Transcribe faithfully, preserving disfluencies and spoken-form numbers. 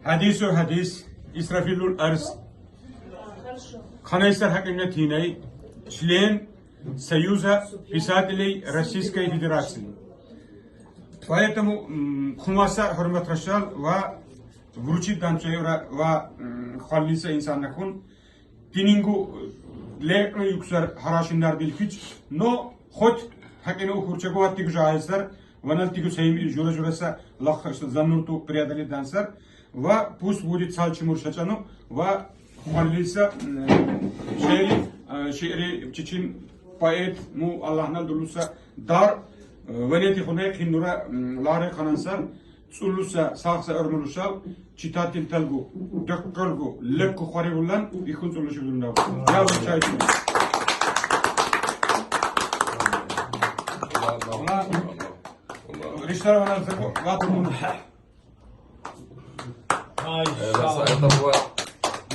Гьадисо гьадис, Исрафилул арз. Къанай сар гьакъинна тинай, член Союза писателей Российской Федерации. Поэтому, м, кумаса гьурматрашал ва вручить данчайра ва, м, хваллиса инсанна хьун. Тининго лекьна юксар гьарашиндар билхич, но хоть гьакъинна ухурчаго аттиго жагьилсар, ваналтиго саим жура-жураса лаххашта заннурту преодолеть дан сар, ва пусть будет сал чумур шачану, ва хваллиса, м, шиири, э, шиири чичин поэт, му Аллагьнал дулуса дар, э, венети хунай къин нура, м, лари ханан сар, цӀулуса, сагъса, уьмуьрса, читательтал гу, деккъел гу, лекку хвари гулан, ихун цӀулушиб дунда. Я вручаю. Ришта ванал заку, ватумун. Ай, э, сау. Это было